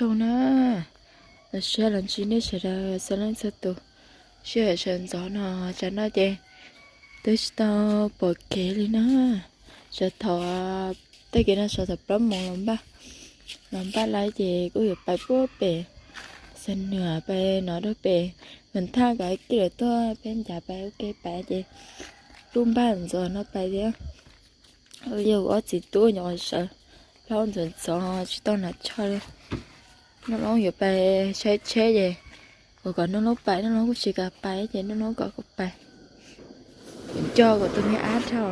Zoo na, los saib los ntsib nej sawv daws txhua leej txhua tus. Sij hawm sawv ntxov no, tsam no ces twb tsis tau pom kev li na. Sawv thaum, tag kis no sawv thaum plaub moos los npaj, los npaj lawm ces kuj yuav pais puag pem Xam Nuam, pais no rau pem Vam Thaj kom kiag lawm tuaj peb ncav pais ua ke pais ces kuj npaj ntxov no pais thiab. Yog kuv ob txiv tub nyuam qhuav sawv plaub ntxov ntxov tsis tau hnav tsho li. Nuj Loob yuav pais saib tsheb ces kuv kom Nuj Loob pais, Nuj Loob kuj tsis kam pais ces Nuj Loob kom kuv pais. Kuv nco kuv tus me ab dhau.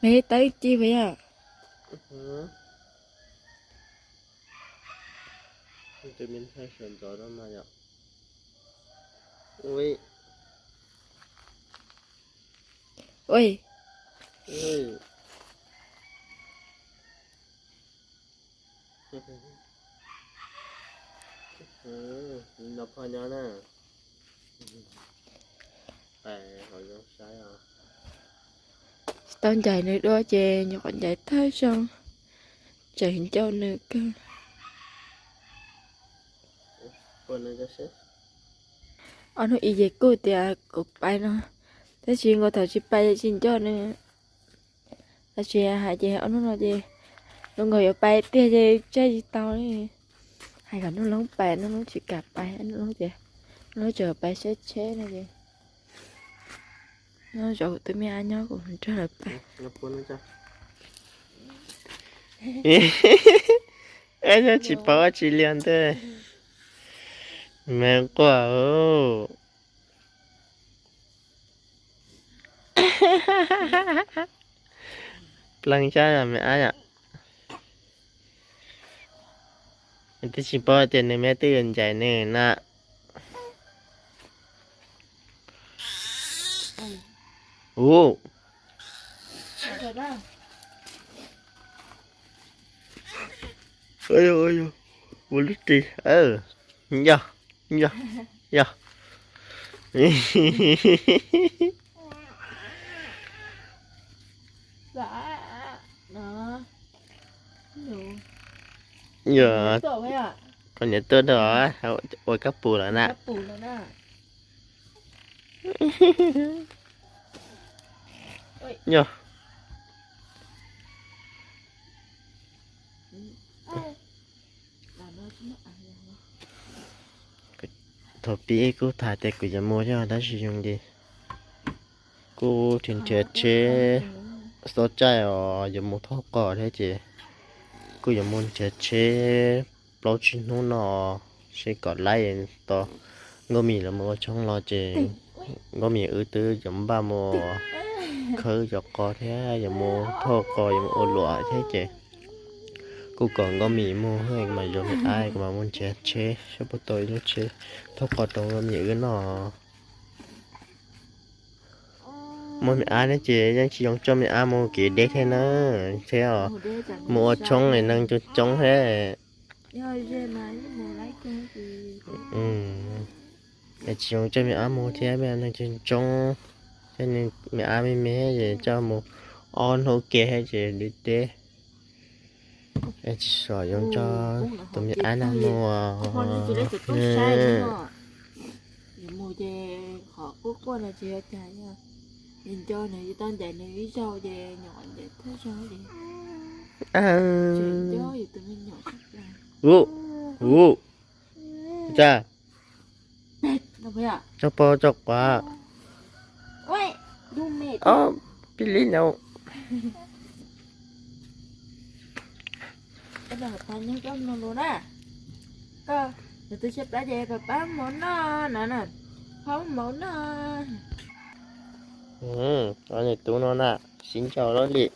Me tawb ci puas yog? Ui. Nrog pog nyob na. Tsis tau ncaim nws dua ces nyuam qhuav ncaim thawj zaug, tseem ncauj nws kawg. Ob hnub ib ces kuj tias kuv pais no, tab sis nkaus thaum tsis pais ces tsis ncauj nws. Tab sis hais ces ob hnub no ces zoo nkaus yuav pais tiag ces tsaj tsis tau li. Hais kom Nuj Loob pais, Nuj Loob tsis kam pais, Nuj Loob ces Nuj Loob tseem pais saib tsheb no ces Nuj Loob zov kuv tus me ab nyob, kuv nrog lawv pais. Nyob tsis paub tsis liag ntej, me quaj. Pleev sab me ab yom. Twb tsis paub tias nws me twb yuav ncaim nws na. Ub. Ua lub ris, yog, yog, yog. Yog, koj niam tuaj rau ua kab pus lawm na. Yog. Thaum pib kuj tham tias kuv yuav mus yog tab sis zoo li kuj nrhiav nrhiav tsheb, xob caij os yuav mus thauj qos thiab ces kuj yuav mus nrhiav tsheb plaub tsib hnub no seb kom laib tau Nkauj Mim los mus ua tshoob los ces Nkauj Mim wb twb yuav npaj mus khawb cov qos thiab yuav mus thauj qos yuav mus ua luam thiab ces kuj kom Nkauj Mim mus, kuv mam yuav me ab kuv mam mus nrhiav tsheb saib puas tau ib lub tsheb thauj qos rau Nkauj Mim wb noj. Muaj me ab ne ces yeej tsis zoo coj me ab mus kev deb thiab na, thiab mus ua tshoob es neeg coob coob thiab. Es tsis zoo coj me ab mus thiab, me ab neeg coob coob, thiab me ab me me es coj mus ob hnub ke thiab ces deb deb. Es tsis xom zoo coj tus me ab no mus. Yuav mus ces qhov quaj quaj no tsis yog cas, yog nco nws tsis tau ncaim nws ib zaug ces nyuam qhuav ncaim thawj zaug ces tseem nco yus tus me nyuam tsis cas. Ua cas? Tso pog tso quav. Ob pib li no. Koj nyob koj mloog lus na. Koj, nws twb tshaib plab ces pab pab mus noj no na. Pab mus noj. Nws tub no na, sib nco loj li.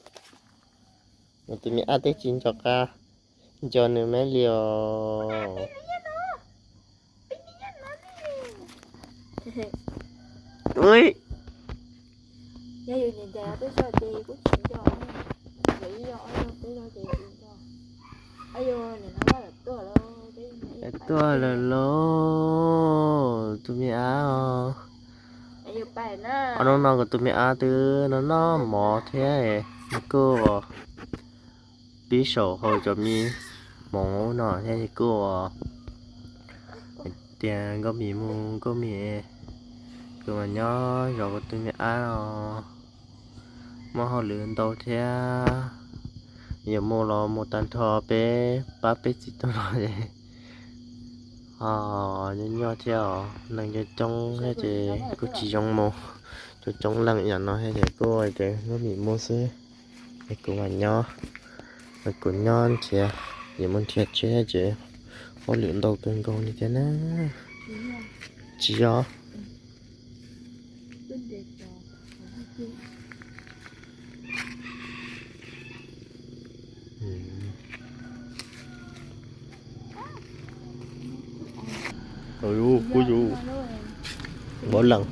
Nws tus me ab twb tsis nco qab nco nws me li os. Yog yus ncaim ncaim peb zog ces kuj tsis nco, yog ib zaug ob zaug peb zaug ces tsis nco. Ab, yus nim no lawm tuaj lawm peb ib Tuaj lawm lauj, tus me ab os. Ob hnub no kuv tus me ab twb noj noj mov thiab, nws kuj pib saum hauv cov me hmoov no thiab, kuj tias nkauj mim mus nkauj mim, kuv mas nyob zov kuv tus me ab os. Muaj hauj lwm ntau thiab, yuav mus los mus tag nrho peb pab peb txiv tub los. Ho nyob nyob thiab os, neeg coob coob thiab ces kuj tsis zoo mus, coob coob leej yam no thiab ces kuj tias nkauj mim mus xwb. Es kuv mas nyob, kuv nyob nrhiav, yuav mus nrhiav tsheb ces hauj lwm ntau kawg nkaus li thiab na. Tsis yog. Kuv yus, kuv yus, npaum leej,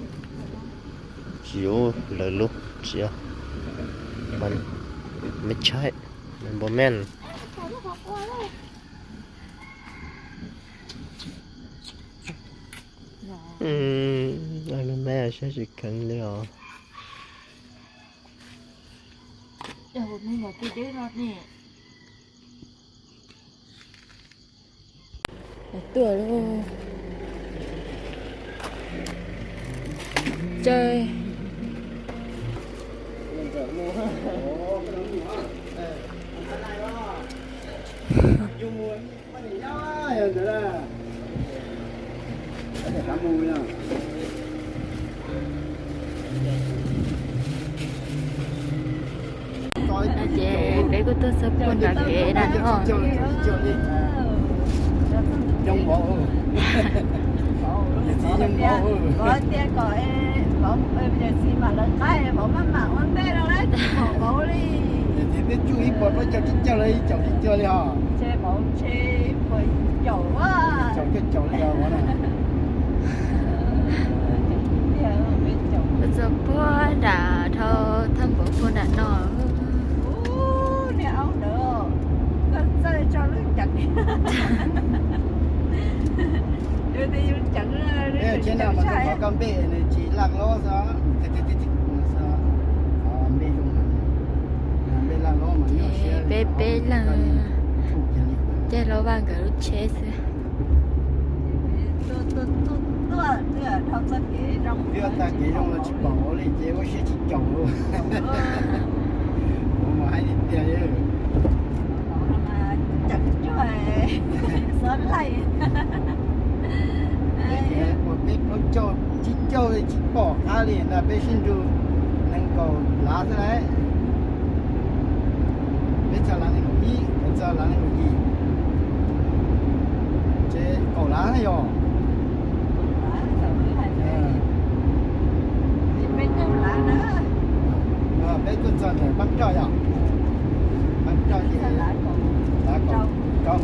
tsis yus lawv lub tsis, me tshaib, npaum meej. Lub me siab tsis kheev li os. Tuaj lauj. Caij. Ces peb kuj tuaj txog puag nram kev na no. Tuaj txog puag nram dhau thaj npaum puag nram no. Tsheb no mas txog qhov koj npej nws tsis laj hlob xwb. Peb peb leeg caij hlob Vaj nkawd lub tsheb xwb. Twb tag kev zoo los tsis pom hauv li ces ua siab tsis caum li. Kuv mas hais tiag tiag. Peb plaub caug tsib caug li tsis pom qab li ntag, peb sib nrug nees nkaum lav xwb lauj. Peb txog lav nees nkaum ib, peb txog lav nees nkaum yim, ces kaum lav yog. Peb tuaj txog ntawm Pab Roj yog, Pab Roj ces lav kaum rau.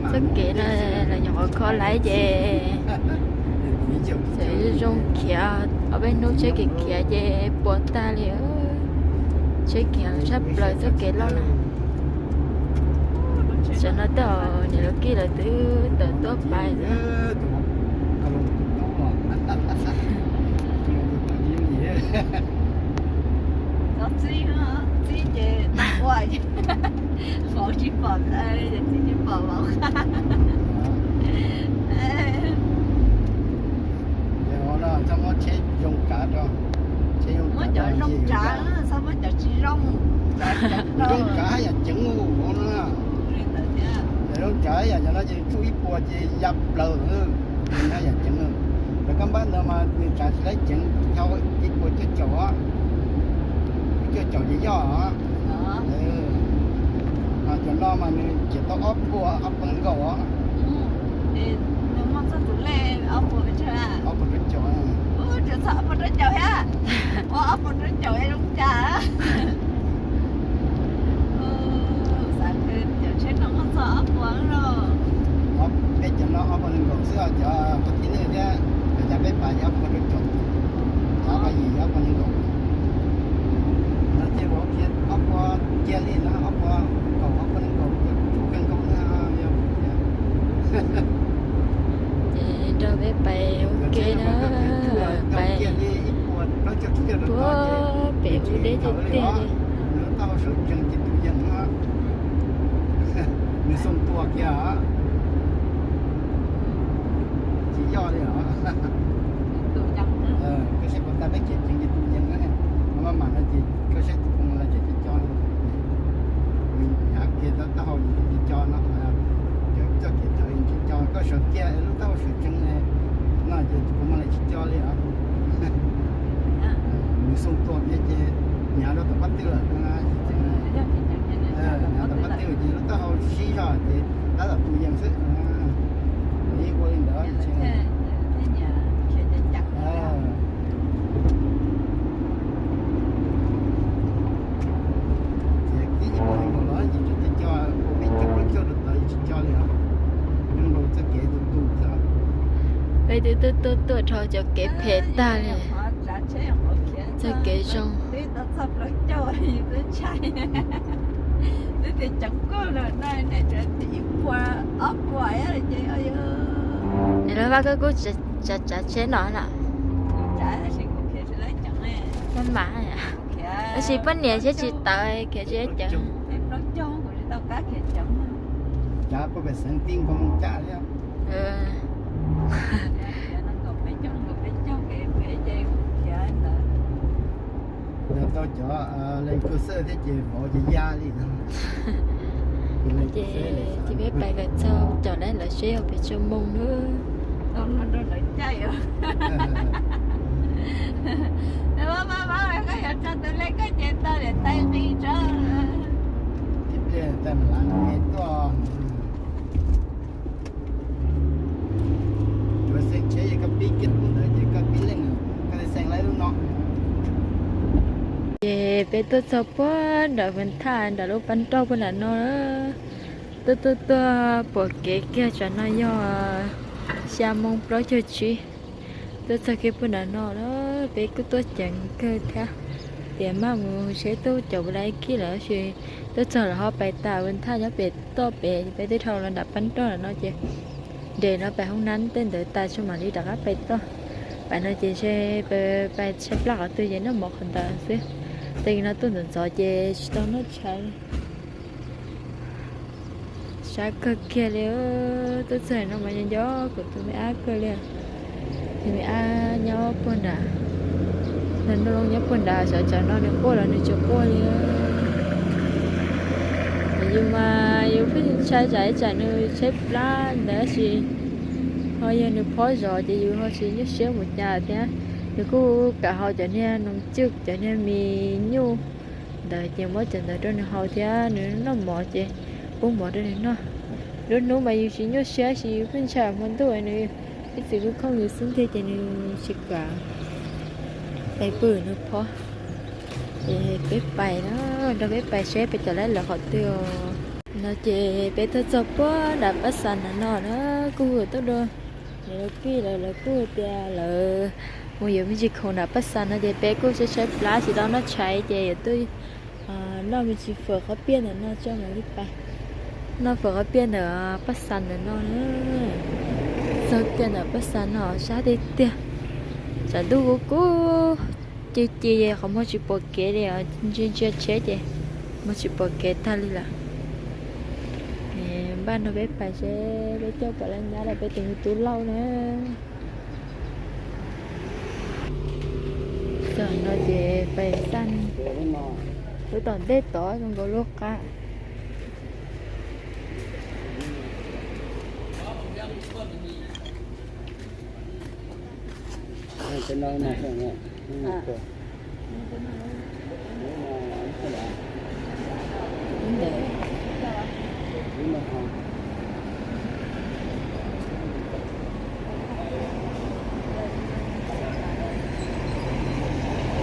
Txoj kev no los nyuam qhuav kho laiv ces txawm zoo khiav, ob peb hnub tsheb khiav khiav ces puas tag li. Tsheb khiav tshaj plaws txoj kev loj no. Tam no tej zaum niam lawv kij lawv twb tawm tuaj pais. Txib ces ua, vauv tsis pom, txib tsis pom vauv. Txhob muab tsheb zoo tsav rau, tsheb zoo tsav, txhob muab cov tsis zoo, zoo tsav yam ceev vauv no. Zoo tsav yam cov no ces tsuj ib puas ces ya plaws, yam ceev. Lawv kab npab ntawd mas nws tsav tsis laib ceev, thau ib puas cuaj caum, cuaj caum ces yoj. Cov no mas nws ciam tau ob puas ob puas nees nkaum. Ob puas rau caum, ob puas rau caum thiab, ua ob puas rau caum zoo cas. Xav tias cov tsheb no muaj txog ob puas los. Peb cov no ob puas nees nkaum xwb, cov qhov thib neej thiab, cov peb pais ob puas rau caum. Cia li no ob puas kaum, ob puas nees nkaum, kuj kawg nkaus na, yog ces nrog peb pais ua ke na, pais puag pem ub deb tiag tiag li. Nws xoo tua kiag, tsis yog li os. Koj saib puas tau peb khiav ceev ces tus yees na, maj mam no ces koj saib tus phooj ywg lawv cov cov co, nws nyav kiag taub hau ces cov co no, cov txoj kev thawv ces cov co, koj sawv kiag lub taub hau sawv tsees no ces kuv mam li tsis co li os. Nws xoo tua kiag ces nyav rau tom qab twg lawm, nyav tom qab twg ces lub taub hau sib zog ces tab tom tus yees xwb. Ib ua li ntawd ces tib ib puas nees nkaum los ces cov co ua peb caug plaub caug rau tod tsis co li os. Zoo nkaus txoj kev tu tu xwb. Peb twb tuaj tuaj tuaj dhau cov kev phem tag li. Txoj kev zoo. Nim no Vaj Koj kuj tsav tsav tsheb no na. Maj mam, tab sis poj niam tsheb tsis tawv khiav tsis ceev. Yog tau cov Land Cruiser thiab ces vauv ces ya li no. Ces cia peb pais kom txog caum lawv, lawv seb yog pes tsawg moo na. Tib pliag tawm mam lav no tuaj. Yuav xeem tsheb ces koj pib kiag tus ntawd ces koj pib leej, koj xeem laij lub no. Ces peb tuaj txog puag nram Vwm Thaj nram lub pab nrauj puag nram no. Tuaj tuaj tuaj pom kev kiag tsam no yog xya moo plaub caug tsib. Tuaj txog kiag puag nram no lawm, peb kuj tuaj ceev kawg thiab. Tias maj mus seb tuaj caum puas laib kij lawm, tab sis tuaj txog lawm ho pais tas Vwm Thaj nyob pem toj pem, peb twb dhau los nram pab nrauj no ces nres no pais hoob nab tej ntawd tas tso mam li rov qab pais toj. Pais no ces ntshe pais tshaib plab qhov twg ces noj mov qhov ntawd xwb. Tej no tuaj ntxov ntxov ces tsis tau noj tshais li. Sab kawg kiag li, tuaj txog no mas nco nco kuv tus me ab kawg li. Tus me ab nyob puag nrad, nws noj nyob puag nrad, xyov tsam no nws quaj los nws tsis quaj li. Yus mas yus pheej ntshai tsam ib tsam nws tshaib plab ntawd tab sis ho yog nws phob zog ces yus ho tsis nyuaj siab mus cas thiab. Nws kuj kam haus cov niag noos cwj, cov niag mis nyuj ntawd ces muab cov ntawd rau nws haus thiab nws noj mov ces pub mov rau nws noj. Lub hnub mas yus tsis nyuaj siab tab sis yus pheej ntshai hmo ntuj nws ib txwm khooj khooj yus xwb ntag ces nws tsis kam pais pw nws phob. Ces peb pais na, nrog peb pais seb peb cov laib lawv qhov twg os. No ces peb tuaj txog puag nram Pab Xas nram no na, kuj hu tuaj dua niam lawv pij lawv, lawv kuj tias lawv mus yuav me ntsis khoom nram Pab Xas no ces peb kuj tshaib tshaib plab tsis tau noj tshais ces yuav tuaj noj me ntsis fawm qhob piaj ntawm no tso mam li pais. Noj fawm qhob piaj ntawm Pab Xas ntawm no na. Txog kiag ntawm Pab Xas no sab tiag tiag. Tsam ntuj kuj kub ci ci qhov muag tsis pom kev li, ntsia ntsia tsheb ces muag tsis pom kev tag li lawm. Npaj no peb pais seb peb coj puas laib nyab rau peb tus me tub Lauj na. Txog no ces pais xaj lub tom ntej tod zoo nkaus lub qab.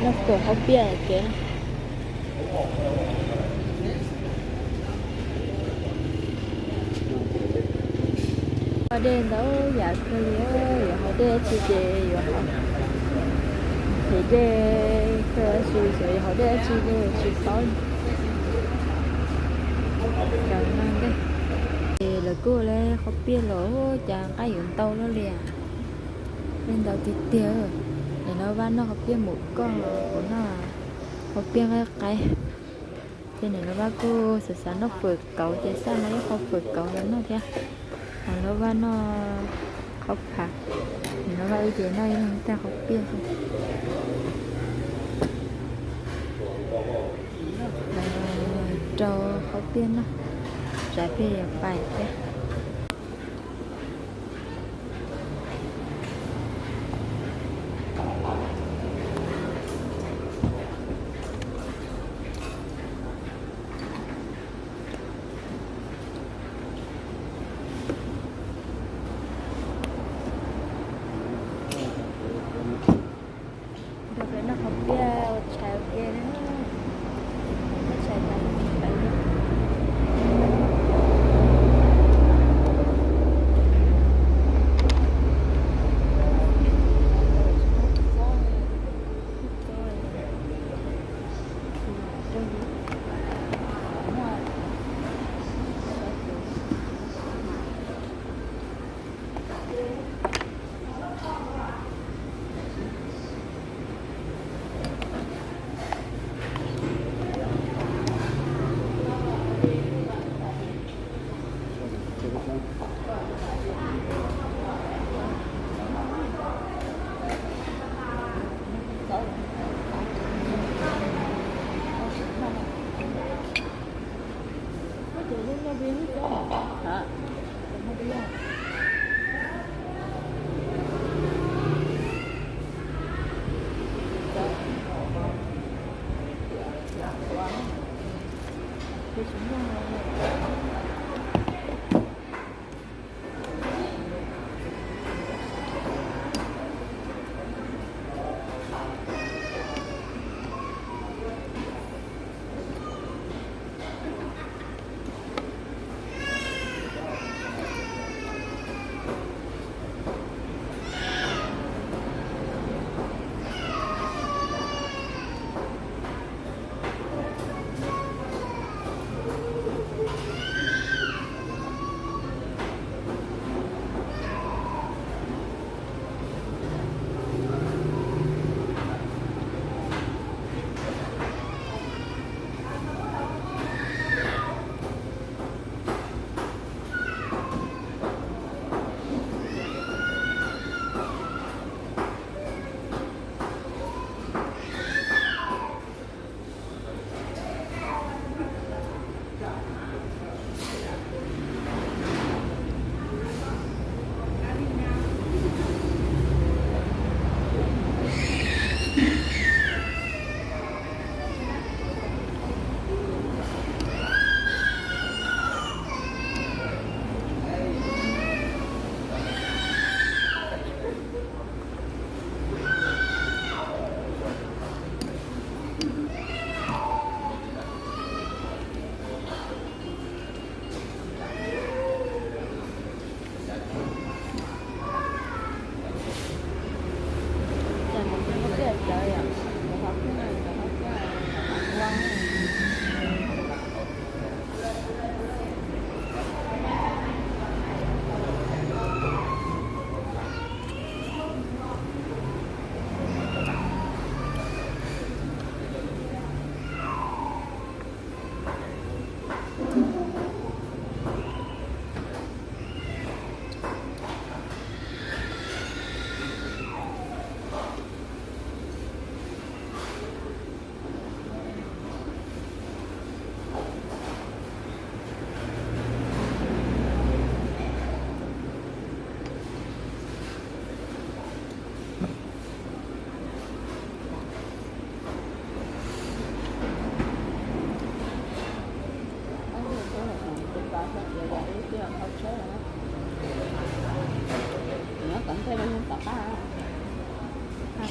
Noj fawm qhob piaj ces haus dej ntau yam kawg li, yuav haus dej dab tsi ces yuav haus, haus dej kawg tab sis xyov yuav haus dej dab tsi li tsis paub. Ces lawv kuj ua li qhov piaj los cas nqaij yuav ntau luaj li as. Nqaij ntau tiag tiag. Nim no Vaj noj qhov piaj mus koj, kuv noj qhov piaj nqaij qaib. Ces nim no Vaj kuj xav xav noj fawm kauv ces xa ib qho fawm kauv los noj thiab. Nim no Vaj noj qhov phav, nim no Vaj wb ces noj ib leeg tag qhov piaj xwb. Rau qhov piaj noj, tsam pheej yuav pais thiab. Nrog peb noj qhov piaj ua tshais ua ke na. Ua tshais tas peb pais.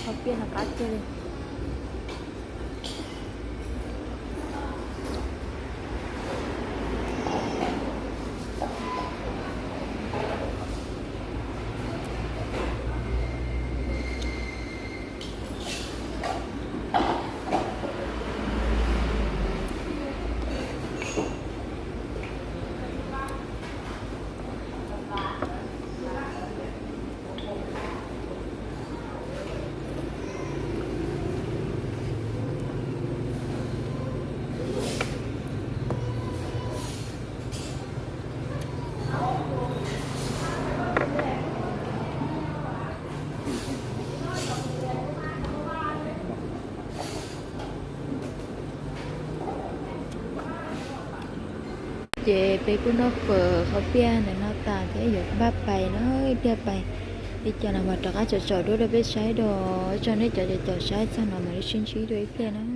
Qhov piaj no qab tiag li. Ces peb kuj noj fawm qhov piaj ntawm no tas thiab yuav npaj pais na, ib pliag pais li cas los mam rov qab tsom tsom duab rau peb saib dua, tso nej cov caum saib txog no mam li sib ntsib dua ib pliag na.